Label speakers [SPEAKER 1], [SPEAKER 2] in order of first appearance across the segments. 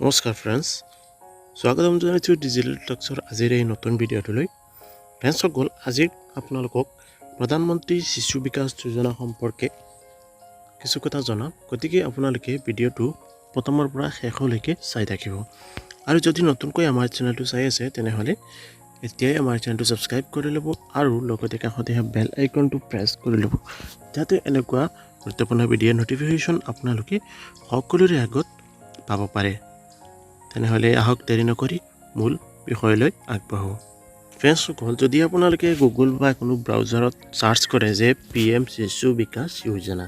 [SPEAKER 1] নমস্কাৰ ফ্ৰেণ্ডছ, স্বাগতম জনাইছোঁ ডিজিটেল টক্সৰ আজিৰ এই নতুন ভিডিঅ'টোলৈ। ফ্ৰেণ্ডছসকল, আজি আপোনালোকক প্ৰধানমন্ত্ৰী শিশু বিকাশ যোজনা সম্পৰ্কে কিছু কথা জনাম। গতিকে আপোনালোকে ভিডিঅ'টো প্ৰথমৰ পৰা শেষলৈকে চাই থাকিব আৰু যদি নতুনকৈ আমাৰ চেনেলটো চাই আছে, তেনেহ'লে এতিয়াই আমাৰ চেনেলটো ছাবস্ক্ৰাইব কৰি ল'ব আৰু লগতে কাষতে বেল আইকনটো প্ৰেছ কৰি ল'ব, যাতে এনেকুৱা গুৰুত্বপূৰ্ণ ভিডিঅ' ন'টিফিকেশ্যন আপোনালোকে সকলোৰে আগত পাব পাৰে। তেনেহ'লে আহক, দেৰি নকৰি মূল বিষয়লৈ আগবাঢ়োঁ। ফ্ৰেণ্ডছসকল, যদি আপোনালোকে গুগল বা কোনো ব্ৰাউজাৰত চাৰ্চ কৰে যে পিএম শিশু বিকাশ যোজনা,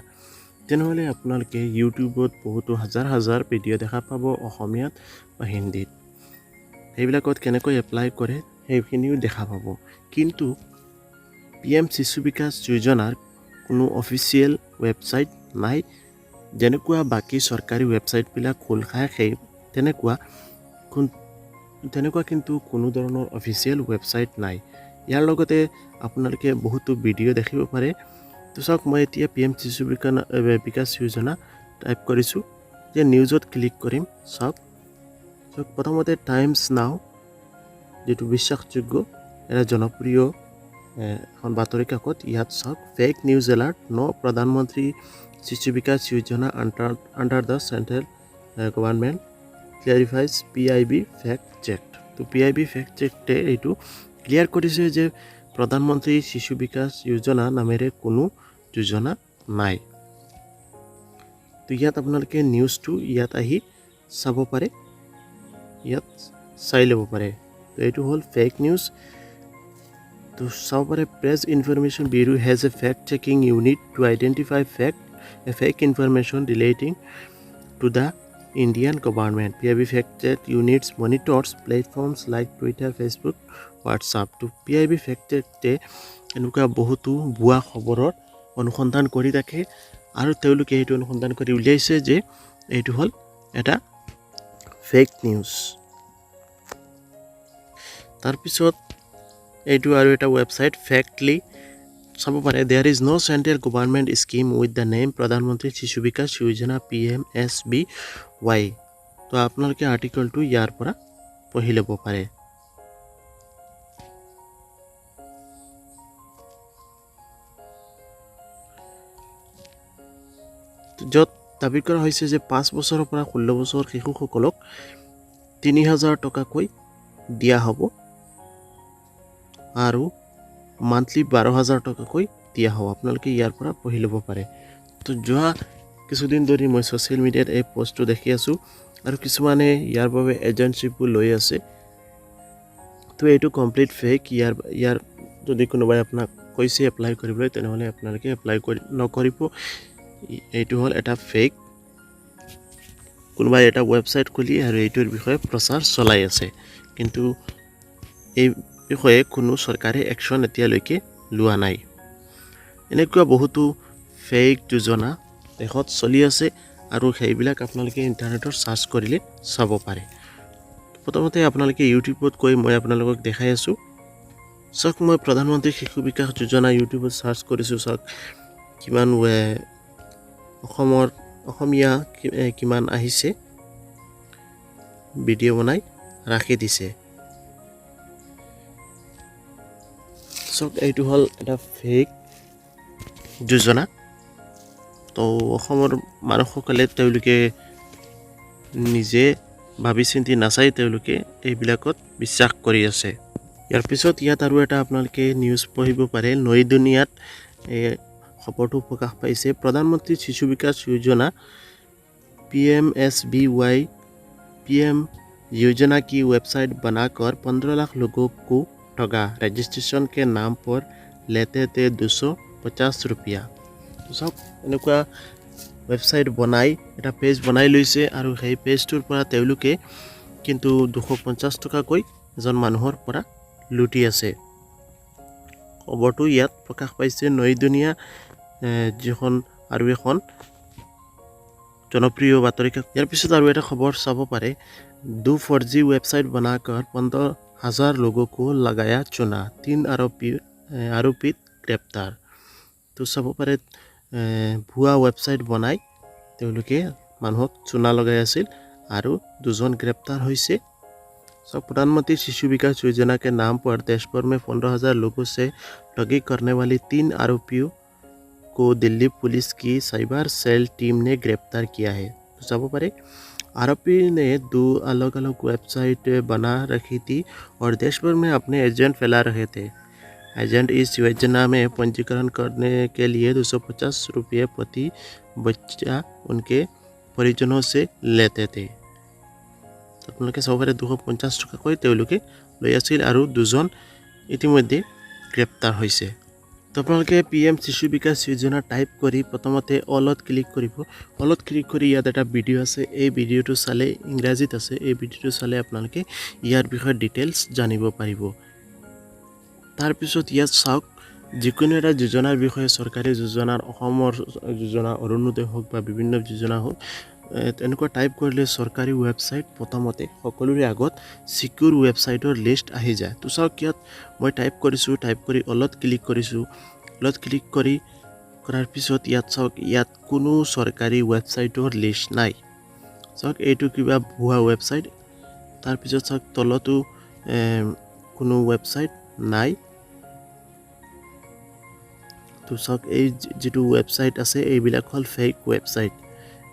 [SPEAKER 1] তেনেহ'লে আপোনালোকে ইউটিউবত বহুতো হাজাৰ হাজাৰ ভিডিঅ' দেখা পাব অসমীয়াত বা হিন্দীত। সেইবিলাকত কেনেকৈ এপ্লাই কৰে সেইখিনিও দেখা পাব। কিন্তু পিএম শিশু বিকাশ যোজনাৰ কোনো অফিচিয়েল ৱেবছাইট নাই। যেনেকুৱা বাকী চৰকাৰী ৱেবছাইটবিলাক খোল খায়, সেই তেনেকুৱা কিন্তু কোনো ধৰণৰ অফিচিয়েল ৱেবছাইট নাই। ইয়াৰ লগতে আপোনালোকে বহুতো ভিডিঅ' দেখিব পাৰে। তো চাওক, মই এতিয়া পিএম শিশু বিকাশ যোজনা টাইপ কৰিছোঁ যে নিউজত ক্লিক কৰিম। চাওক চাওক, প্ৰথমতে টাইমছ নাও, যিটো বিশ্বাসযোগ্য এটা জনপ্ৰিয় এখন বাতৰি কাকত, ইয়াত চাওক, "Fake news alert: no Pradhan Mantri Shishu Vikas Yojana under the central government, clarifies PIB fact check." তো পিআইবি ফেক্ট চেকটে এইটো ক্লিয়াৰ কৰিছে যে প্ৰধানমন্ত্ৰী শিশু বিকাশ যোজনা নামেৰে কোনো যোজনা নাই। তো ইয়াত আপোনালোকে নিউজটো ইয়াত আহি চাব পাৰে, ইয়াত চাই ল'ব পাৰে। তো এইটো হ'ল ফেক নিউজ। তো চাব পাৰে, "Press Information Bureau has a fact checking unit to identify a fake information relating to the Indian government. PIB fact check units monitors platforms like Twitter, Facebook, WhatsApp." তো পিআইবি ফেক্ট চেকটে এনেকুৱা বহুতো ভুৱা খবৰৰ অনুসন্ধান কৰি থাকে আৰু তেওঁলোকে এইটো অনুসন্ধান কৰি উলিয়াইছে যে এইটো হ'ল এটা ফেক নিউজ। তাৰপিছত এইটো আৰু এটা ৱেবছাইট ফেক্টলি চাব পাৰে, "There is no central government scheme with the name Pradhan Mantri Shishu Vikas Yojana, PMSBY." তো আপোনালোকে আৰ্টিকলটো ইয়াৰ পৰা পঢ়ি ল'ব পাৰে। য'ত দাবী কৰা হৈছে যে 5 বছৰৰ পৰা 16 বছৰ শিশুসকলক 3000 টকাকৈ দিয়া হ'ব আৰু মান্থলি 12,000 টকাকৈ দিয়া হ'ব। আপোনালোকে ইয়াৰ পৰা পঢ়ি ল'ব পাৰে। তো যোৱা কিছুদিন ধৰি মই ছ'চিয়েল মিডিয়াত এই পষ্টটো দেখি আছোঁ আৰু কিছুমানে ইয়াৰ বাবে এজেঞ্চিবোৰ লৈ আছে। তো এইটো কমপ্লিট ফেক। ইয়াৰ ইয়াৰ যদি কোনোবাই আপোনাক কৈছে এপ্লাই কৰিবলৈ, তেনেহ'লে আপোনালোকে এপ্লাই কৰি নকৰিব। এইটো হ'ল এটা ফেক। কোনোবাই এটা ৱেবছাইট খুলি আৰু এইটোৰ বিষয়ে প্ৰচাৰ চলাই আছে, কিন্তু এই বিষয়ে কোনো চৰকাৰে একশ্যন এতিয়ালৈকে লোৱা নাই। এনেকুৱা বহুতো ফেক যোজনা দেশত চলি আছে আৰু সেইবিলাক আপোনালোকে ইণ্টাৰনেটত চাৰ্চ কৰিলে চাব পাৰে। প্ৰথমতে আপোনালোকে ইউটিউবত গৈ মই আপোনালোকক দেখাই আছোঁ। চাওক, মই প্ৰধানমন্ত্ৰী শিশু বিকাশ যোজনা ইউটিউবত চাৰ্চ কৰিছোঁ। চাওক কিমান অসমৰ অসমীয়া কিমান আহিছে, ভিডিঅ' বনাই ৰাখি দিছে। চাওক, এইটো হ'ল এটা ফেক যোজনা। তো অসমৰ মানুহসকলে তেওঁলোকে নিজে ভাবি চিন্তি নাচাই তেওঁলোকে এইবিলাকত বিশ্বাস কৰি আছে। ইয়াৰ পিছত ইয়াত আৰু এটা আপোনালোকে নিউজ পঢ়িব পাৰে। নৈ দুনিয়াত এই খবৰটো প্ৰকাশ পাইছে। "Pradhan Mantri Shishu Vikas Yojana PMSBY PM योजना की वेबसाइट बनाकर 15 लाख लोगों को ठगा, रजिस्ट्रेशन के नाम पर लेते थे 250 रुपया।" তো চাওক, এনেকুৱা ৱেবছাইট বনাই এটা পেজ বনাই লৈছে আৰু সেই পেজটোৰ পৰা তেওঁলোকে কিন্তু 250 টকাকৈ এজন মানুহৰ পৰা লুটি আছে। খবৰটো ইয়াত প্ৰকাশ পাইছে নৈ দুনিয়া, যিখন আৰু এখন জনপ্ৰিয় বাতৰি কাকত। ইয়াৰ পিছত আৰু এটা খবৰ চাব পাৰে, "दो फर्जी वेबसाइट बनाकर 15,000 लोगों को लगाया चूना, तीन आरोपित ग्रेप्तार।" তো চাব পাৰে, ভুৱা ৱেবছাইট বনাই তেওঁলোকে মানুহক চূণা লগাই আছিল আৰু দুজন গ্ৰেপ্তাৰ হৈছে। सब प्रधानमंत्री शिशु विकास योजना के नाम पर देश भर में 15,000 लोगों से ठगी करने वाली तीन आरोपियों को दिल्ली पुलिस की साइबर सेल टीम ने गिरफ्तार किया है। तो চাব পাৰে, आरोपी ने दो अलग अलग वेबसाइट बना रखी थी और देश भर में अपने एजेंट फैला रहे थे। एजेंट इस योजना में पंजीकरण करने के लिए 250 रुपये प्रति बच्चा उनके परिजनों से लेते थे। আপোনালোকে চাব পাৰে, 250 টকাকৈ তেওঁলোকে লৈ আছিল আৰু দুজন ইতিমধ্যে গ্ৰেপ্তাৰ হৈছে। তো আপোনালোকে পি এম শিশু বিকাশ যোজনা টাইপ কৰি প্ৰথমতে অলত ক্লিক কৰিব। অলত ক্লিক কৰি ইয়াত এটা ভিডিঅ' আছে। এই ভিডিঅ'টো চালে, ইংৰাজীত আছে, এই ভিডিঅ'টো চালে আপোনালোকে ইয়াৰ বিষয়ে ডিটেইলছ জানিব পাৰিব। তাৰপিছত ইয়াত চাওক, যিকোনো এটা যোজনাৰ বিষয়ে, চৰকাৰী যোজনাৰ, অসমৰ যোজনা, অৰুণোদয় হওক বা বিভিন্ন যোজনা হওক, তেনেকুৱা টাইপ কৰিলে চৰকাৰী ৱেবছাইট প্ৰথমতে সকলোৰে আগত ছিকিউৰ ৱেবছাইটৰ লিষ্ট আহি যায়। তো চাওক, ইয়াত মই টাইপ কৰিছোঁ, টাইপ কৰি অলত ক্লিক কৰিছোঁ। অলত ক্লিক কৰাৰ পিছত ইয়াত চাওক, ইয়াত কোনো চৰকাৰী ৱেবছাইটৰ লিষ্ট নাই। চাওক, এইটো কিবা ভুৱা ৱেবছাইট। তাৰপিছত চাওক, তলতো কোনো ৱেবছাইট নাই। তো চাওক, এই যিটো ৱেবছাইট আছে, এইবিলাক হ'ল ফেক ৱেবছাইট।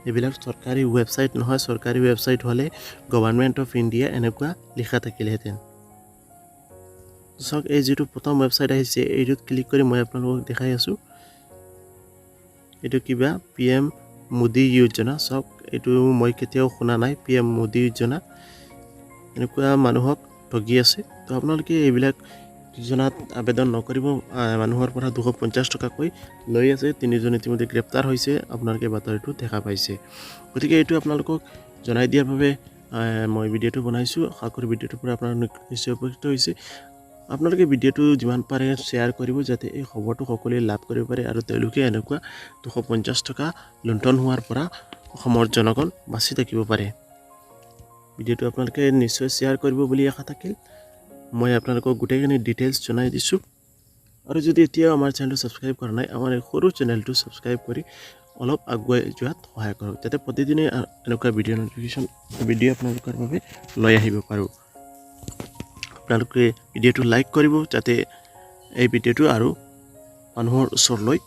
[SPEAKER 1] এইবিলাক চৰকাৰী ৱেবছাইট নহয়। চৰকাৰী ৱেবছাইট হ'লে গভৰ্ণমেণ্ট অফ ইণ্ডিয়া এনেকুৱা লিখা থাকিলেহেঁতেন। চাওক, এই যিটো প্ৰথম ৱেবছাইট আহিছে, এইটোত ক্লিক কৰি মই আপোনালোকক দেখাই আছোঁ। এইটো কিবা পি এম মোদী যোজনা। চাওক, এইটো মই কেতিয়াও শুনা নাই, পি এম মোদী যোজনা। এনেকুৱা মানুহক ঠগি আছে। তো আপোনালোকে এইবিলাক যোজনাত আবেদন নকৰিব। মানুহৰ পৰা 250 টকাকৈ লৈ আছে। তিনিজন ইতিমধ্যে গ্ৰেপ্তাৰ হৈছে, আপোনালোকে বাতৰিটো দেখা পাইছে। গতিকে এইটো আপোনালোকক জনাই দিয়াৰ বাবে মই ভিডিঅ'টো বনাইছোঁ। আশা কৰোঁ ভিডিঅ'টোৰ পৰা আপোনালোক নিশ্চয় উপকৃত হৈছে। আপোনালোকে ভিডিঅ'টো যিমান পাৰে শ্বেয়াৰ কৰিব, যাতে এই খবৰটো সকলোৱে লাভ কৰিব পাৰে আৰু তেওঁলোকে এনেকুৱা 250 টকা লুণ্ঠন হোৱাৰ পৰা অসমৰ জনগণ বাচি থাকিব পাৰে। ভিডিঅ'টো আপোনালোকে নিশ্চয় শ্বেয়াৰ কৰিব বুলি আশা থাকিল। মই আপোনালোকক গোটেইখিনি ডিটেইলছ জনাই দিছোঁ। আৰু যদি এতিয়াও আমাৰ চেনেলটো ছাবস্ক্ৰাইব কৰা নাই, আমাৰ এই সৰু চেনেলটো ছাবস্ক্ৰাইব কৰি অলপ আগুৱাই যোৱাত সহায় কৰক, যাতে প্ৰতিদিনে এনেকুৱা ভিডিঅ' নটিফিকেশ্যন ভিডিঅ' আপোনালোকৰ বাবে লৈ আহিব পাৰোঁ। আপোনালোকে ভিডিঅ'টো লাইক কৰিব, যাতে এই ভিডিঅ'টো আৰু মানুহৰ ওচৰলৈ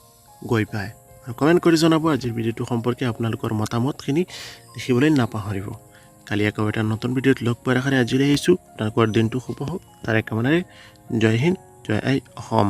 [SPEAKER 1] গৈ পায়। আৰু কমেণ্ট কৰি জনাব আজিৰ ভিডিঅ'টো সম্পৰ্কে আপোনালোকৰ মতামতখিনি লিখিবলৈ নাপাহৰিব। কালি আকৌ এটা নতুন ভিডিঅ'ত লগ পোৱাৰ আশাৰে আজিলৈ আহিছোঁ। আপোনালোকৰ দিনটো শুভ হওক তাৰে কামনাৰে জয় হিন্দ, জয় আই অসম।